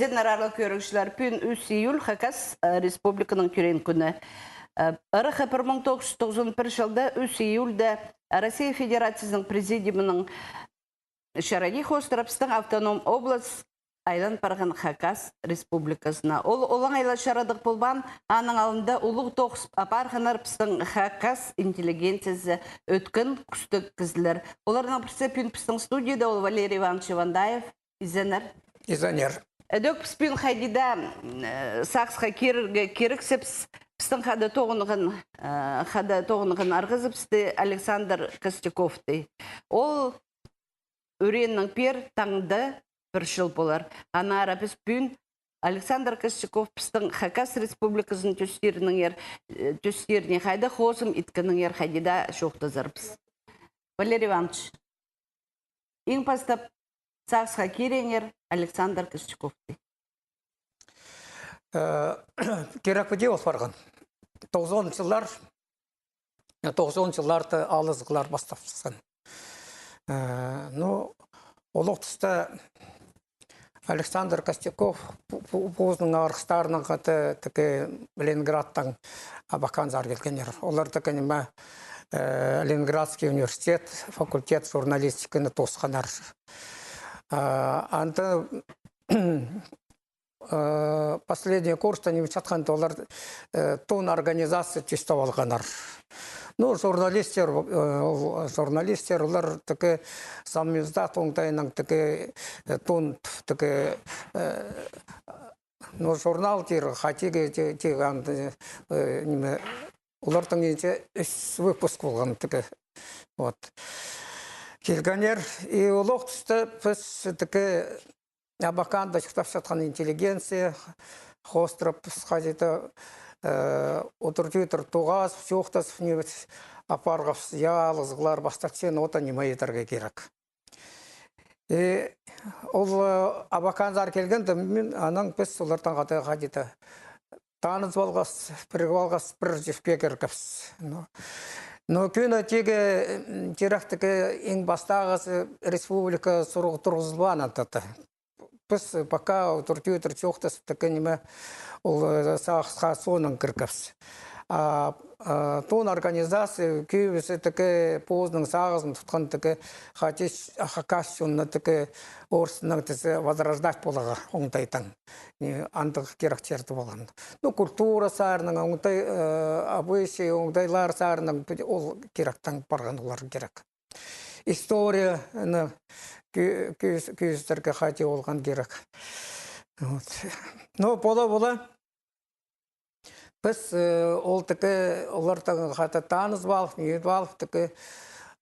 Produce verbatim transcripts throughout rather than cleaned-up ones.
Изеннер, аарлығ кӧрігҷілер, пӱӱн ӱс июль, Хакас, э, Республиканың тӧреен кӱні. Э, ыраххы пір муң тоғыс чӱс тоғызон пір чылда ӱс июльде Россия Федерациязының Президиумының чарады хоостыра пістің автоном область айлан парған Хакас Республиказына. Ол олаңай ла чарадығ полбаан, аның алнында улуғ тоғыс апарғаннар пістің хакас интеллигенциязы, ӧткін кӱстіг кізілер. Оларның пірсі пӱӱн пістің студияда, ол Валерий Иванович Ивандаев. Изеннер. Изеннер. Ідӧк піс пӱӱн хайди даа, м, э, сағысха кирерге кирексіпс, пістің хада тоғынған, э, хада тоғынған арғызыбысты, Александр Костяковты. Ол ӱрееннең пеер таңда пір чыл полар. Аннаңар піс пӱӱн Александр Костяков пістің Хакас Республиказының тӧстирінеңер, э, тӧстиріне хайдағ хозым иткенінеңер хайди даа чоохтазарбыс. Валерий Иванович, иң пастап сағысха киреңер Александр Костяковты. Э, кирек піди ол парған. Тоғызон чыллар, тоғызон чылларда алызығлар пастап сысхан. Э, ну, олох туста Александр Костяков пу-, пу-, позының арғыстарынаң хада тігі Ленинградтаң Абаканзар килгеннер. Олар тігі ниме, э, Ленинградский университет, факультет журналистиканы тоосханнар. А, анда э, последний курста ниме чатханда олар, э, тон организация тӱстеп алғаннар. Ну, журналистер, э, ол, журналистер, олар тігі самиздат оңдайынаң тігі, э, тон тігі, э, ну, журнал тир, хатиге ти-, тигі анда, э, ниме, олардың ниҷе ӱс выпуск полған тігі. Вот. Килгеннер, и олох туста піс тігі Абаканда чуртап чатхан интеллигенция, хоостыра піс хайди даа, э, удур-тӧдір тоғазып, чоохтазып, ниме апарғабыс, я, алызығлар пастап сен, ота ниме идерге кирек. И ол, э, Абаканзар килгенде, мин, анаң піс олардаң хада хайди даа танызып алғабыс, пірігіп алғабыс, пір чӧпке кіргебіс. Но, но кӧні тигі, м, тиректігі иң пастағызы республика сурығы турғызылбаан анда даа. Піс пока удур-тӧдір чоохтазып, тігі ниме, ол, э, сағысха соонаң кіргебіс. А, а, тон организация кӧбізі тігі позының сағызын тутхан тігі хати хакас чонны тігі орыснаң тізе возрождать поларға оңдайдаң. Э, андағ киректерді полған. Ну, культура саринаң, оңдай, э, обычай, оңдайлар саринаң пу-, ол киректең парған олар кирек. Историяны кӧ-, кӧс-, кӧзідерге хати полған кирек. Вот. Ну, пола-пола. Піс, э, ол тігі, олардаң хада танызып алып, ниме алып, тігі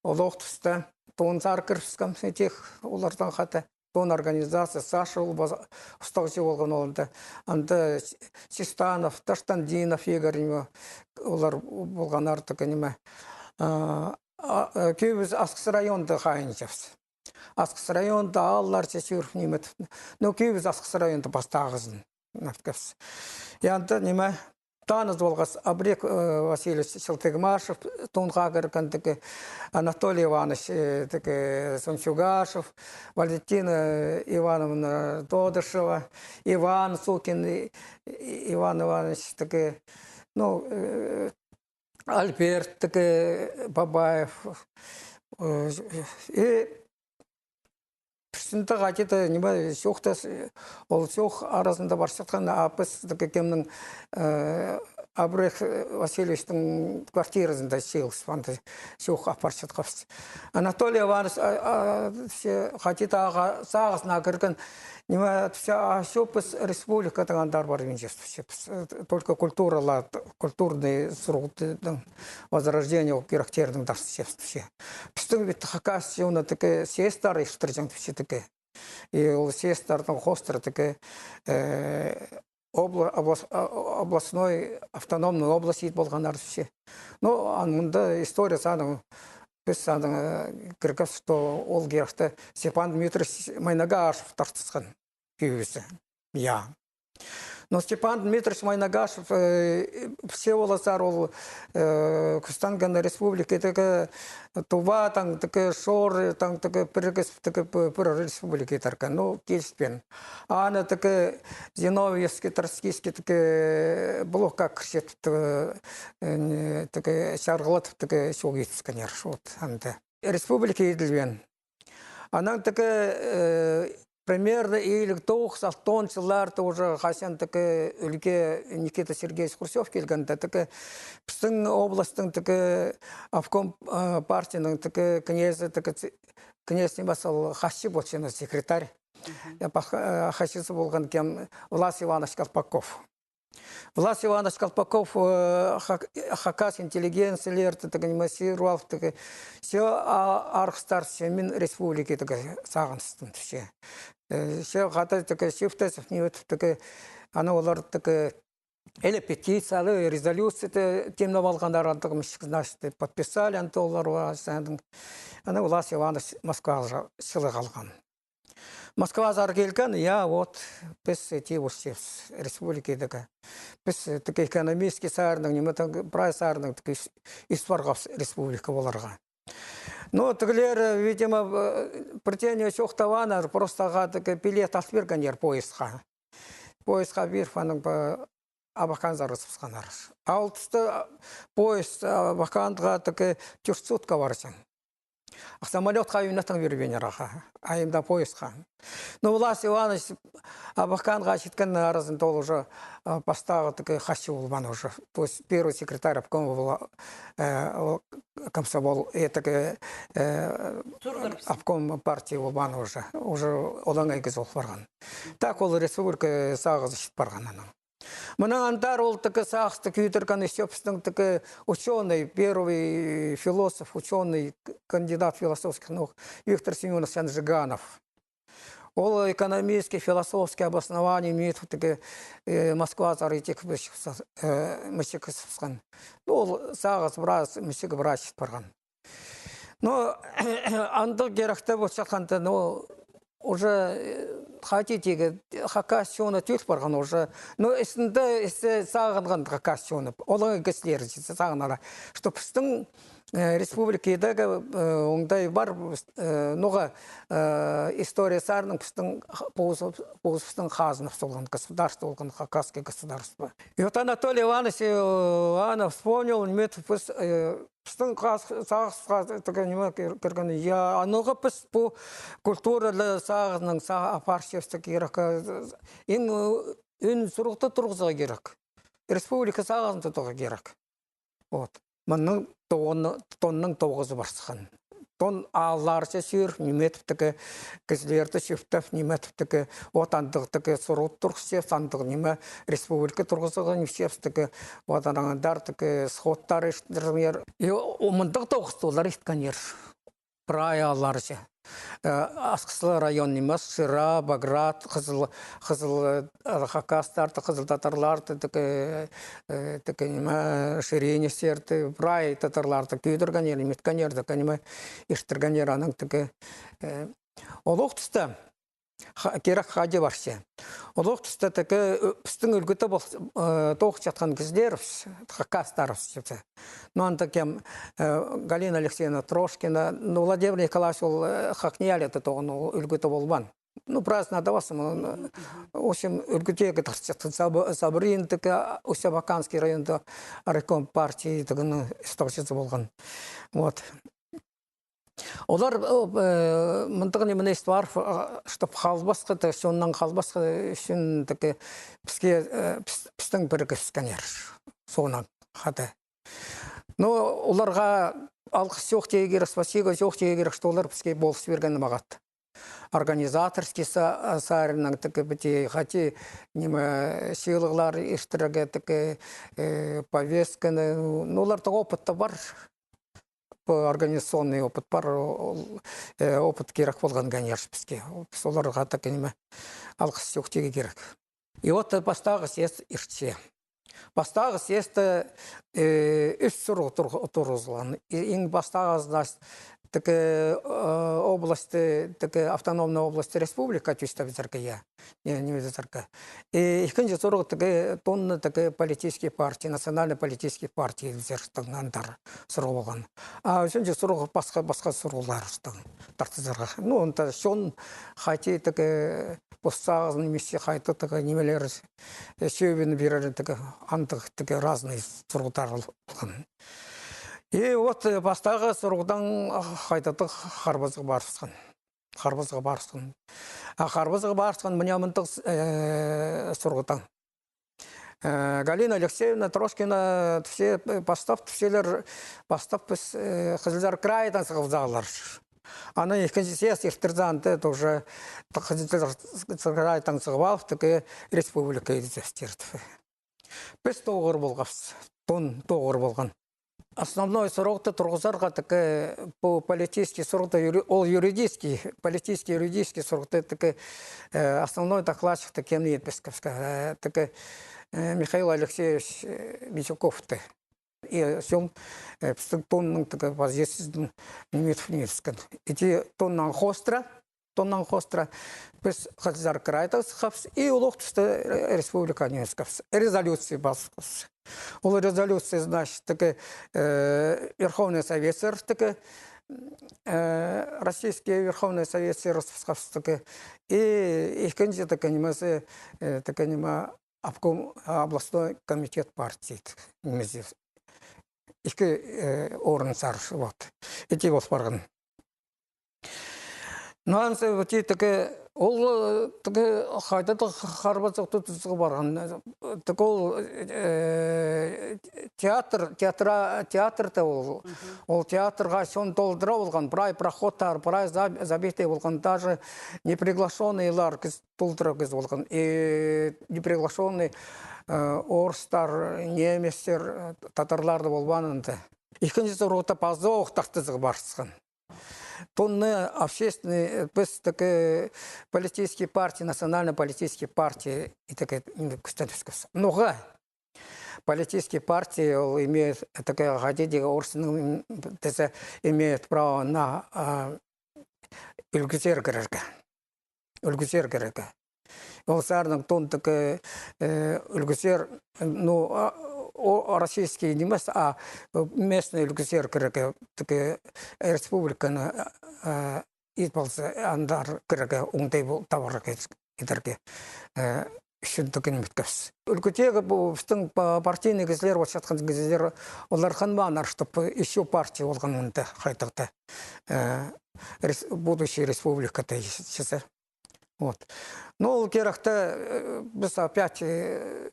олох туста тонзар кірібіскем, тек олардаң хада тон организация, Саша ол база устағҷы полған ол анда. Анда С-, Систанов, Таштандинов Игорь, ниме, олар полғаннар тігі ниме. А, а, э, кӧбізі Асхыс районда хайынчабыс. Асхыс районда аалларча чӧріп ниме тіп. Ну, кӧбізі Асхыс районда пастағызын. Наткапс. И анда ниме, таныс полғабыс Абрек, э, Васильевич Челтыгмашев, тонға кірген тігі, Анатолий Иванович, э, тігі, Сунчугашев, Валентина Ивановна Тодышева, Иван Сукин, и-, и-, Иван Иванович тігі, ну, э, Альберт тігі, Бабаев, э, и пірсінде хайди-да ниме чоохтас, ол чоох аразында парчатхан, а піс тігі кемнің, э, Абрек Васильевичтің квартиразында чыылыс, анда чоох апарчатхабыс. Анатолий Иванович, а, а, че хайди-да ағаа сағызына кірген, ниме, че, а, че піс республикадаң андар парбинчабыс, че піс, э, только культурала, культурный сурығдың возрождение ол киректернің тартчабыс, че. Пістің ведь хакас чоны тігі съездтар иртірҷең тіпче тігі. И ол съездтарның хоостыра тігі, э, обла-, облас-, а, областной автономный область ит полғаннар тіпче. Ну, а мында история саның, піс саның, э, кіргебіс, что ол киректі Степан Дмитриевич Майнагашев тартысхан кӧбізі. Я. Но Степан Дмитриевич Майнагашев, э, пілче ползар, ол, э, кӱстенген республикадегі Тувадаң, тігі Шориядаң, тігі пірігізіп, тігі пі-, пір республика идерге. Ну, киліспеен. Аны тігі Зиновьевский, Троцкийский тігі блокка кірчетіп, тігі, э, не, тігі чарғылатып, тігі чоохтасканнар. Вот, анда. Республика иділбеен. Анаң тігі, э, примерно илиг тоғыс, алтон чылларда уже хачан тігі ӱлгӱ Никита Сергеевич Хрущев килгенде, тігі пістің областьтың тігі обком, э, партияның тігі кнезі, тігі ц-, кнезь нимес, ол хатчы полча, секретарь. Мгм. Я, пах-, э, хатчызы полған кем, Влас Иванович Колпаков. Влас Иванович Колпаков, э, хак-, хакас интеллигенцияларды тігі ниме сыырып алып, тігі, че а-, арғыстар, че мин республика тігі сағыныстым, че. Э, че хада тігі чифтезіп, ниме итіп, тігі, аны олар тігі, или петиция, или резолюция тимнеп алғаннар, андағ мыш-, значит, подписали, анда олар, аны Влас Иванович Москваға чыылып алған. Москвазар килген, я, вот, піс тип ӧсчебіс республикадегі. Піс тігі экономический саринаң, ниме, прай саринаң тігі ис-, ис парғабыс республика поларға. Но тігілер, видимо, пір дее чоохтабааннар, просто ағаа тігі билет ал пиргеннер поездха. Поездха пиріп, анаң па Абаканзар ызыбысханнар. А ол туста поезд Абаканға тігі тӧрт сутка парҷаң. А самолётха ӱнетін пирбееннер ағаа, а именно поездха. Ну, Влас Иванович Абаканға читкен аразында ол уже, а, пастағы тігі хатчы полбаан уже. То есть первый секретарь обкома пол-, э, ол комсомол, э, тігі, э, обком партии полбаан уже. Уже олаңай кізі пол парған. Так ол республика сағызы чіт парған аның. Мынаң андар ол тігі сағысты кӧдірген ещё пістің тігі учёный, первый философ, учёный, к-, кандидат философских наук Виктор Семёнович Анжиганов. Ол экономический, философский обоснование имеет тігі, э, Москвазар итік мічік ызыбысхан. Ну, ол сағыс прай, мічік прай чіт парған. Но андағ киректе полчатханда, ну, уже, э, хотите, хакас чоны тӧл парған уже. Но істінде, істі сағынған хакас чоны. Олар кізілер сағынарға. Что пістің, э, республикадегі, э, оңдай пар, э, ноға, э, история саринаң пістің х-, позы-, позыбыстың хазынабыс полған государство, полған хакасское государство. И вот Анатолий Иванович, э, Иванов вспомнил, ниме, піс, э, пістің хас-, сағысха тігі ниме кир-, кирген. Я, анаң піс пу культуралы сағыснаң сағ-, апарчабыс тігі кирек. Иң, э, ӱн сурығны турғызарға кирек. Республика сағызын тударға кирек. Вот. Мының тоғын-, тонның тоғызы парысхан. Тон аалларҷа сӧӧр, ниме итіп тігі, кізілерді чӧптеп, ниме итіп тігі, вот андағ тігі сурығ турғысчабыс, андағ ниме, республика турғызарға нимҷебіс тігі, вот анаңар тігі сходтар иртіргеннер. И о-, мындағ тоғысты олар иткеннер. Прай аалларҷа. Э, Асхыслығ район нимес, Шира, Баграт, Хызыл, Хызыл, э, хакастарды, хызыл татарларды, тігі, э, тігі ниме, ширинецтерді, прай татарларды кӧдіргеннер, ниме иткеннер, тігі ниме, иртіргеннер анаң тігі, э, олох туста, ха-, кирек хайди парча. Олох туста тігі, э, пістің ӱлгӱде пол-, э, тоғынчатхан кізілерібіс, хакастарыбыс, чізе. Ну, анда кем, э, Галина Алексеевна Трошкина, ну, Владимир Николаевич ол, э, ХакНИИЯЛИ-да тоғын, ол ӱлгӱде полбаан. Ну, праздник адабас, ну, в общем, ӱлгӱдегі тартчатхан Саб-, Сабрин тігі, Усть-Абаканский районда райком партии тігінің істігҷізі полған. Вот. Олар, о, э, мындағ ниме ниис пар, а, чтоб халбасха, тігі, чоннаң халбасха ӱчӱн тігі піске, э, піс-, пістің пірігібіскеннер. Соонаң хада. Но оларға алғыс чоохтирға кирек, спасибо чоохтирға кирек, что олар піске полыс пирген мағат. Организаторский са-, саринаң тігі піди, хати, ниме, сыйлығлар иртірерге тігі, э, повестканы, ну, оларда опыт та пар. Пу организационный опыт пар, ол, э, опыт кирек полған, конечно, піске. Піс оларға тігі ниме, алғыс чоохтирға кирек. И вот, э, пастағы съезд иртче. Пастағы съездте, э, ӱс сурығ тур-, турғызылған. И-, иң пастағы, значит, тігі, э, области, тігі автономный области, республика тӱстебізерге, я. Не, не везерге. И ікінҷі сурығ тігі тонны тігі политический партия, национальный политический партия везерге андар сурығ полған. А ӱзінҷі сурығ пасха, пасха сурығлар тартызарға. Ну, онда чон хайди тігі пос сағызын нимес, хайди тігі нимелер, э, сӧбін пирер тігі, андағ тігі разный сурығлар полған. И вот, э, пастағы сурығдаң хайдағ-да харбазығ парыбысхан. Харбазығ парыбысхан. А харбазығ парыбысхан мына мындағ, э, сурығдаң. Э, Галина Алексеевна Трошкина тіпче, э, пастап тіпчелер, пастап піс, э, Хызылдар крайдаң сығыбызарлар. Анаң ікінҷі съезд иртірзе, анда тоже Хызылдар крайдаң сығып алып, тігі республика иртірзе. Піс тоғыр полғабыс, тон тоғыр полған. Основной сурығны турғызарға тігі пу политический сурығны, юри-, ол юридический, политический, юридический сурығны тігі, э, основной докладчик тігі кем итпес кӧрче, э, тігі, э, Михаил Алексеевич, э, Мисюковты. И сӧн, э, пістің тонның тігі позициясын ниме иткен. Іди тоннаң хоостыра, тоннаң хоостыра піс Хызылдар крайдаң сыххабыс и улуғ туста, э, республика ниме итчебіс. Резолюция пасхабыс. Ол резолюция, значит, тігі, э, Верховный Совет сер тігі, э, Российский Верховный Совет сер пасхабыс тігі. И ікінҷі тігі нимезі, э, тігі ниме, обком, областной комитет партии нимезі. Ікі, э, орын сар, вот. Іди пол парған. Ну, анзы вот и тігі, ол, э, тігі хайдағ-да харбазығ тутызығ парған. Тігі ол, э, театр, театра-, театрда ол, ол театрға чон толдыра полған, прай проходтар, прай заб-, забитый полған, даже неприглашённыйлар кізі толдыра кізі полған. И неприглашённый, э, орыстар, немецтер, э, татарлар даа полбаан анда. Ікінҷі сурығда пазох тартызығ парыбысхан. Тонны общественный, э, піс тігі политический партия, национальный политический партия, и тігі, м, кӱстенібіскебіс. Ноға политический партия, ол имеет, тігі, хайди дее орыснаң, м, тізе, имеет право на, а, ӱлгӱзер кірерге. Ӱлгӱзер кірерге. Ол сарнаң тон тігі, э, ӱлгӱзер, ну, а, о, российский нимес, а местный ӱлгӱзер кірерге, тігі республиканы, э, ит полза, андар кірерге оңдай пол-, табарға кидерге, э, ӱчӱн тігі ниме иткебіс. Ӱлгӱдегі пу пістің па-, партийный кізілер, вот чатхан кізілер, олар хынмааннар, чтоб ещё партия полған мында, хайдағ-да, э, рес-, будущий республикада чізе. Вот. Ну, ол киректе, э, піс опять, э,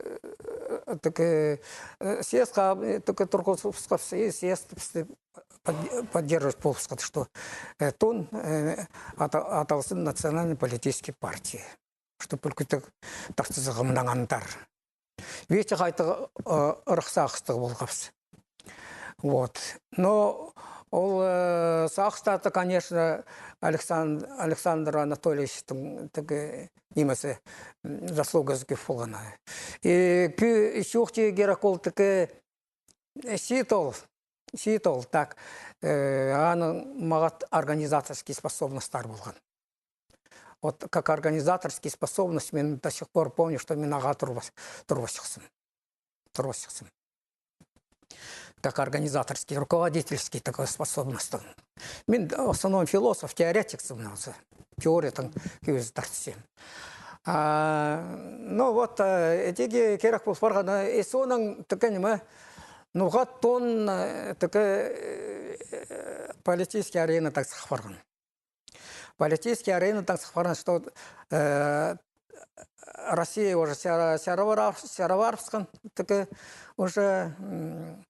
тігі, э, съездка, э, тігі турғысхабыс, и съезд пісті под-, поддерживать полыбысхан, что, э, тон, э, ата-, аталзын национальный политический партия, чтоб ӱлгӱдегі тартызығ мынаң андар. Витя хайдағ, э, ырах сағыстығ полғабыс. Вот. Но ол, э, сағыстарда, конечно, Александр, Александр Анатольевичтің тігі нимезі, м, заслугазы кӧп полған. И кӧ-, чоохтирға кирек, ол тігі, э, сит ол, сит ол, так, э, аның мағат организаторский способностьтар полған. Вот как организаторский способность, мин до сих пор помню, что мин ағаа турбас-, турбасчыхсым. Турбасчыхсым. Как организаторский, руководительский такой способностьтің. Мин в основном философ, теоретиксім, мына, теориядаң кӧзіт тартчам. А, ну вот, э, ідерге кирек пол парған, э, и соонаң тігі ниме, ноға тон, э, тігі, э, политический аренадаң сых парған. Политический аренадаң сых парған, что, э, Россия уже сяра-, сяра пар-, сяра парыбысхан, тігі уже, м,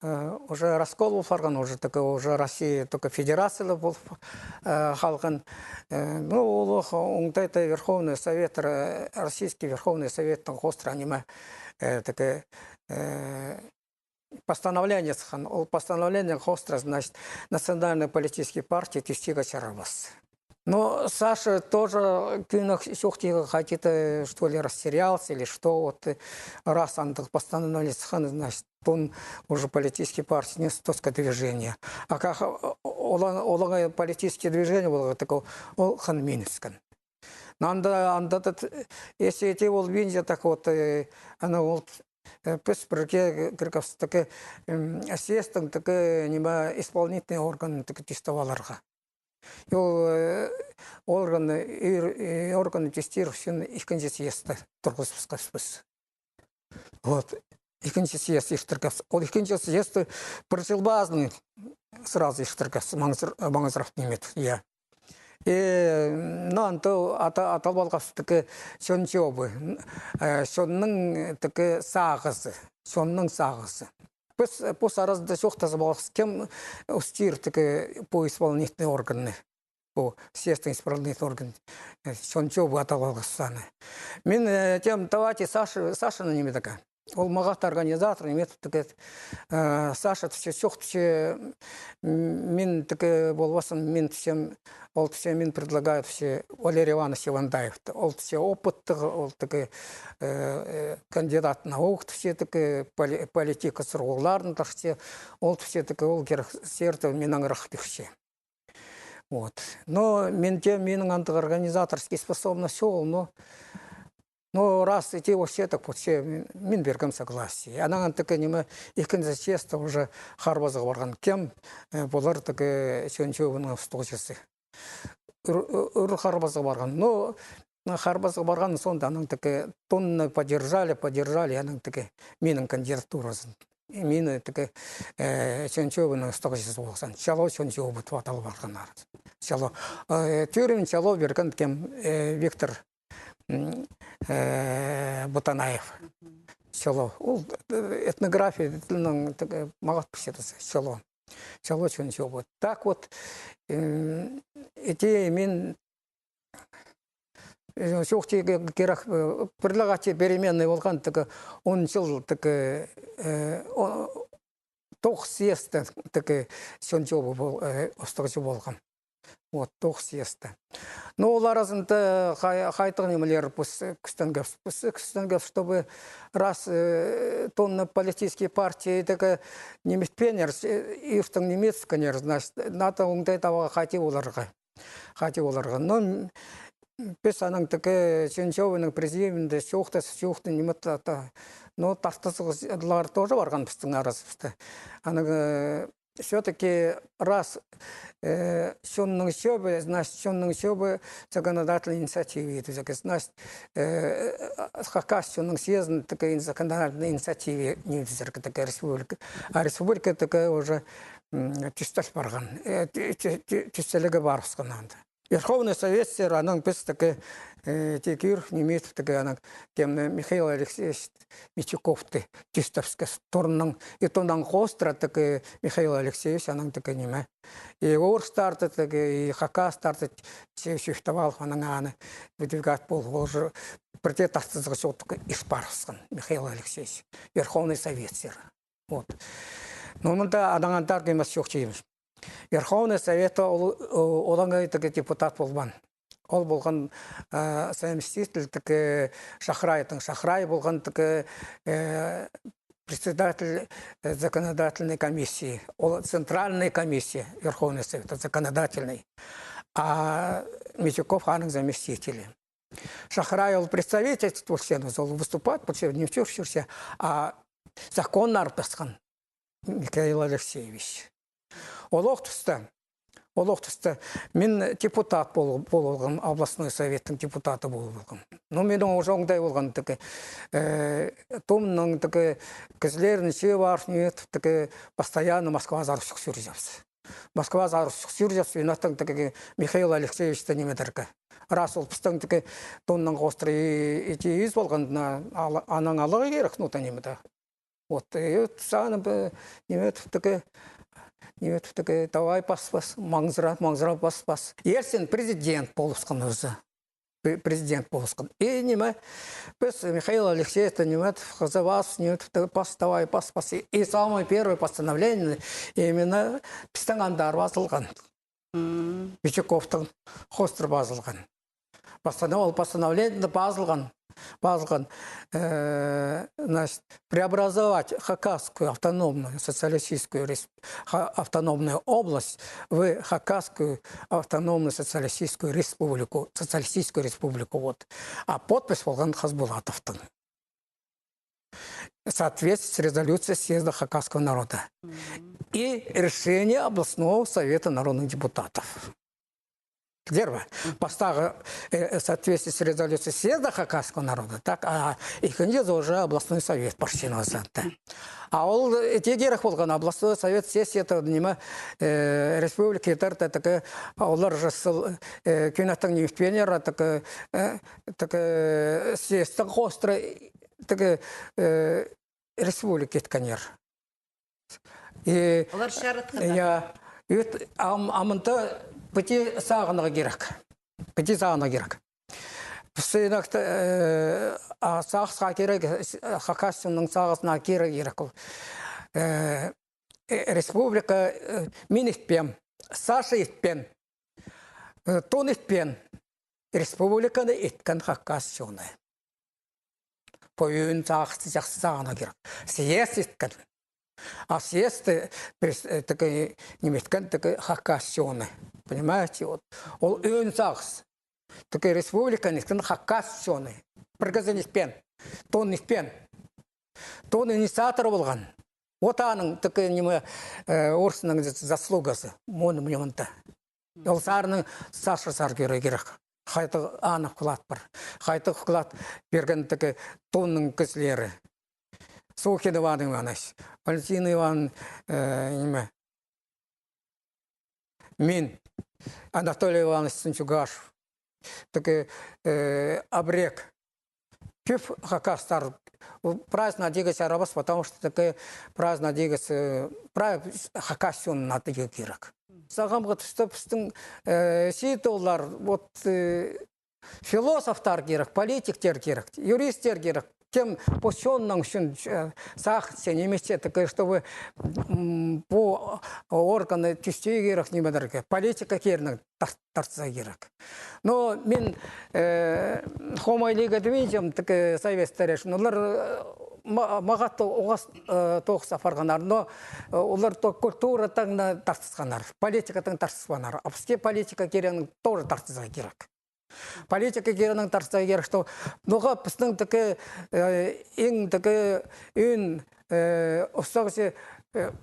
э, уже раскол пол парған, уже тігі уже Россия тігі федерация пол, э, халған. Э, ну, ол оңдайда Верховный Совет, э, Российский Верховный Советтің хоостыра ниме, э, тігі, э, постановление сыххан, ол постановлениенің хоостыра, значит, национальный политический партия тӱстирге чарабас. Но Саша тоже кӧнік чоохтирға хайди-да, что ли, растерялся или что, вот, э, раз андағ постановление сыххан, значит, тон уже политический партия не тоска движения. А как, э, олаң, олаңай политический движение поларға, так ол, ол хынминіскен. Но анда, анда да т-, если эти ол винзя, так вот, э, ана ол, э, піс пірге кіргебіс, таки, м, съездтің таки, ниме, исполнительный орган таки тӱстеп аларға. И ол, э, орган, и, и орган тӱстир ӱчӱн ікінҷі съездті турғызыбысхабыс піс. Вот. Ікінҷі съезд иртіргебіс. Ол ікінҷі съездті пір чыл пазын сразу иртіргебіс. Маңызр-, маңызыраптығ ниме, я. И, ну, анда ата-, атап алғабыс таки чон чообы. Э, чонның таки сағызы. Чонның сағызы. Піс, пос аразында чоохтазып алғабыс, кем устир таки пу исполнительный органны. Пу съездтің исполнительный орган, э, чон чообы атап алғабыс аны. Мин, э, тем, давайте Саша, Сашаны ниме таки. Ол мағат организатор, ниме таки, э, Саша тіпче, чох тіпче, м, мин таки полбаспын, мин тіпчем, ол тіпче, мин предлагаю тіпче Валерий Иванович Ивандаевты. Ол тіпче опыттығ, ол таки, э, э, кандидат наук тіпче, таки поли-, политика сурығларын тіпче, ол тіпче, таки ол кирек сірердең миннеңірек тіпче. Вот. Но менде, минің андағ организаторский способность чоғыл, но, но раз идти вообще так, вообще мин, мин пиргем согласие. Анаң таки ниме, ікінҷі съездте уже харбазығ парған. Кем, э, полар таки чон чообының устағҷызы. Ӱр, ӱр харбазығ парған. Но харбазығ парған соонда анаң таки тонны поддержали, поддержали, анаң таки минің кандидатуразын. Мині таки, э, чон чообының устағҷызы ползын. Чалоо чон чообы тіп атал парғаннар. Чалоо. Э, тӧрім чалоо пирген кем, э, Виктор, м, э, Бутанаев. Чалоо. Ол, э, этнография тілінең таки мағат пісче тізе. Чалоо. Чалоо чон чообы. Так вот, м, идти мин Э, чоохтирға кирек, э, пір ле хати переменный полған, таки он чыл, таки, э, о, тоғыс съездте, таки чон чообы пол-, э, устағҷы полған. Вот, тоғыс съездте. Но ол аразында хай-, хайдағ нимелер піс кӱстенгебіс, піс кӱстенгебіс, чтобы раз, э, тонна политический партия таки ниметпеннер, э, иртең ниме итчеткеннер, значит, надо оңдай табарға хати оларға. Хати оларға. Но м, піс анаң таки чон чообының президиумында чоохтас, чоохтас, ниме та, та. Но тартызығлар тоже парған пістің аразыбыста. Анаң, э, все-таки раз, э, чонның чообы, значит, чонның чообы законодательный инициатива идібізерге. Значит, э, Хакас чонның съездін таки ин-, законодательный инициатива ниме идібізерге, таки республика. А республика таки уже, м, тӱстел парған. Э, тӱ-, тӱ-, тӱ-, тӱстелігі парыбысхан анда. Верховный Совет сер, анаң піс таки, э, тикір ниме итіп таки, анаң кем, э, Михаил Алексеевич Мичуковты тӱстебіскебіс турнаң, и тоннаң хоостыра таки Михаил Алексеевич анаң таки ниме. И орыстарды таки, и хакастарды че-, чӧптеп алып, анаң аны выдвигать полып, ол же пірдее тартызығ чоохтап ис парыбысхан Михаил Алексеевич, Верховный Совет сер. Вот. Но мында анаң андар кемес чоохтирбыс. Верховный Совет ол, о-, олаңай таки депутат полбаан. Ол полған, э, заместитель таки Шахрайдың, Шахрай полған таки, э, председатель, э, законодательной комиссии. Ол центральной комиссии Верховный Совет, законодательной. А Мичуков аның заместителі. Шахрай ол представительство полча, ол выступать полча, не чӧр чӧрче, а законнар пасхан Михаил Алексеевич. Олох туста, олох туста мин депутат пол-, полғам, областной советтің депутаты полғам. Ну, минің уже оңдай полған таки, э, томның таки кізілерін че бар, не таки постоянно Москвазар чох чӧрчебіс. Москвазар чох чӧрчебіс, и ноға таки Михаил Алексеевичті ниме идерге. Раз ол пістің таки тоннаң хоостыра и, и тиис полған, на, ала-, анаң аларға кирек, ну, та ниме да. Вот, и вот сағынып, э, ниме итіп таки, ниме итіп таки, давай пас, пас, маңзыра, маңзыра пас, пас. Ельцин президент полыбысхан ӧзі. Пре-, президент полыбысхан. И ниме, піс Михаил Алексеевті ниме итіп, хызыбас, ниме итіп таки, пас, давай пас, пас. И, и самый первый постановление именно пістің андар пазылған. М. Бичуковтың хоостыра пазылған. Постанов-, ол постановлениеде пазылған, пазылған, э, значит, преобразовать Хакасскую автономную социалистическую рес-, ха-, автономную область в Хакасскую автономную социалистическую республику, социалистическую республику, вот. А подпись полған Хасбулатовтың. Соответствовать резолюции съезда хакасского народа и решение областного совета народных депутатов. Пілдір бе? Пастағы, э, соответствовать резолюции съезда хакасского народа, так, а ікінҷізі уже областной совет пар чыынға. А ол, э, тее кирек полған, областной совет, сессия, это, ниме, э, республика итер, так, олар же сыл, э, кӧнектең ниме итпееннер, так, э, так, э, съездтең хоостыра, так, э, республика иткеннер. И олар чарытханнар. Я, ӧт-, ам-, амында піди сағынарға кирек. Піди сағынарға кирек. Піс инекті, э, а, сағысха кирек, э, Хакасияның сағысына кирек, кирек ол. Э, э, республика, э, мин итпеем, Саша итпеен, э, Тон итпеен, республиканы иткен хакас чоны. Пу ӧӧн сағысты чахсы сағынарға кирек. Съезд иткен. А съездті прес-, э, тігі, ниме иткен, тігі хакас чоны. Понимаете, вот. Ол ӧӧн сағыс. Тігі республиканы иткен хакас чоны. Пір кізі итпеен. Тон итпеен. Тон инициатор полған. Вот аның тігі, ниме, э, орыснаң за-, заслугазы. Муны, муны мында. Ол сарының Саша сар кӧрер кирек. Хайдағ аны вклад пар. Хайдағ вклад пирген тігі Тонның кізілері. Сухин Иван Иванович, Валентин Иван, э, ниме, мин, Анатолий Иванович Сунчугашев. Тігі, э, Абрек. Кӧп хакастар праздник тигіс арабас, потому что тігі праздник тигіс, э, пра-, хакас чонына тігі кирек. Сағамғы туста пістің, э, сиит олар, вот, э, философтар кирек, политиктер кирек, юристтер кирек. Кем пу чонның ӱчӱн, э, сағынча, ниме итче, тігі, чтобы, м, пу органны тӱстирге кирек, нимелерге, политика кирінің тар-, тартыза кирек. Но мин, э, хомайлығ тиминчем, тігі совет старейшин. Олар, э, ма-, мағат оғас, э, тоғыс апарғаннар, но, э, олар то культуратаң на тартысханнар, политикатаң тартыспааннар. А піске политика кирінің тоже тартыза кирек. Политика кирінің тартыза кирек, что, ноға пістің тігі, э, иң тігі ӧӧн, э, устағҷы, э,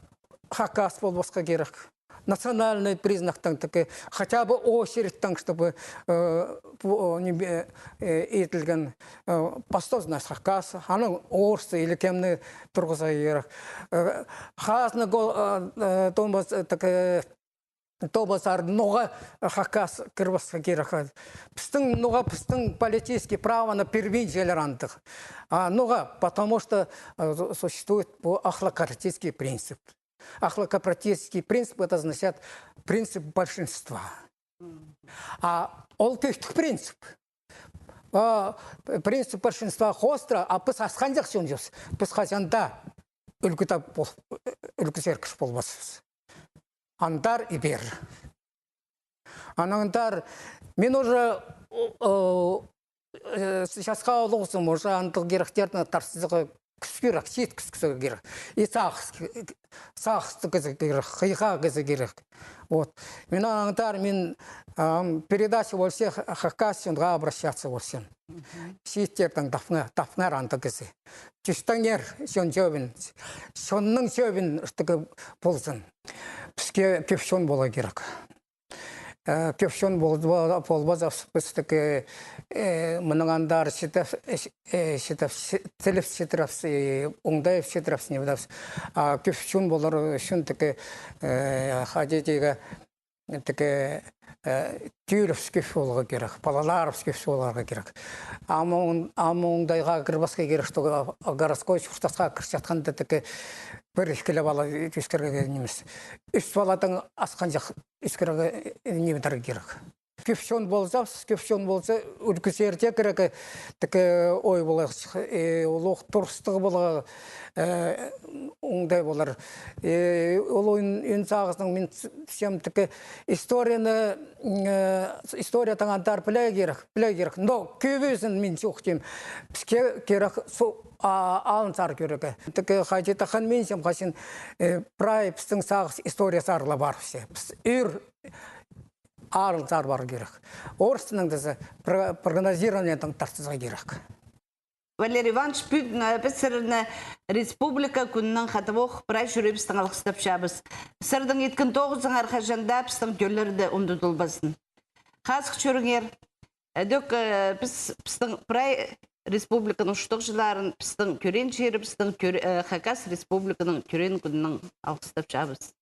хакас полбасха кирек. Национальный признактаң тігі, хотя бы очередьтең, чтобы, э, пу, о, ниме, э, итілген, э, пастап, значит, хакас, анаң орыс или кемні турғыза кирек. Э, хазна гол-, э, э, томас, э, тігі, тобазар ноға хакас кірбеске кирек. Пістің ноға, пістің политический правоны пирбинчелер андағ. А ноға? Потому что, э, су-, существует пу охлократический принцип. Охлократический принцип, это означает принцип большинства. А ол кӧстіг принцип. А, принцип большинства хоостыра, а піс асханҷах чонҷыс. Піс хаҷан даа ӱлгӱ тап пол-, ӱлгӱзер кізі полбаспыс. Андар ибер. Анаңдар, мин уже, о, о, э, часха улуғзым, уже андағ киректерні тартызарға кӱс кирек, чиит кӱс кізі кирек. И сағыс, сағыс кізі кирек, хыйға кізі кирек. Вот. Мин анаңдар, мин, ам, передача полча, ха-, хакас чонға обращаться полчам. Чииттердең тапыңар, тапыңар андағ кізі. Тӱстеңер чон чӧбін, чонның чӧбін, чтобы ползын. Піске кӧп чон поларға кирек. Э, кӧп чон пол-, пол-, полбаза, піс тігі, э, мының андар читіп, э, читіп, чи-, тіліп читірібіс, э, оңдайып читірібіс, ниме итібіс. А кӧп чон полар ӱчӱн тігі, э, хайди тигі, тігі, э, тӧӧйлерібіс кӧп поларға кирек, палаларыбыс кӧп поларға кирек. Ам оң-, ам оңдайға кірбеске кирек, что городской чуртасха кірчеткенде тігі пір-ікі ле пала ӧскірерге нимес. Ӱс паладаң асханҷах ӧскірерге, э, ниме идерге кирек. Кӧп чон полза, кӧп чон полза, ӱлгӱзерге кирек, тігі ой полар, э, улуғ турыстығ полар, э, оңдай полар. Э, ол ӧӧн, ӧӧн сағызының мин с-, сем тігі историяны, э, историядаң андар пілерге кирек, пілерге кирек. Но кӧбізін мин чоохтим. Піске кирек со-, а, алынзар кӧрерге. Тігі хайди таххан мин сем хаҷан, э, прай пістің сағыс историязар ла пар все. Піс ӧӧр алынзар пар кирек. Орыс тілінең тізе про-, прогнозированиедең тартызарға кирек. Валерий Иванович, пӱӱн, э, піс сірерні республика кӱнінең хатабох прай чӱреебістең алғыстапчабыс. Сірернің иткен тоғызыңар хаҷан даа пістің тӧллерде ундутылбазын. Хазых чӧріңер. Ідӧк, э, піс, пістің прай республиканың устағҷыларын, пістің тӧреен чирібістің, тӧр-, э, Хакас Республиканың тӧреен кӱнінең алғыстапчабыс.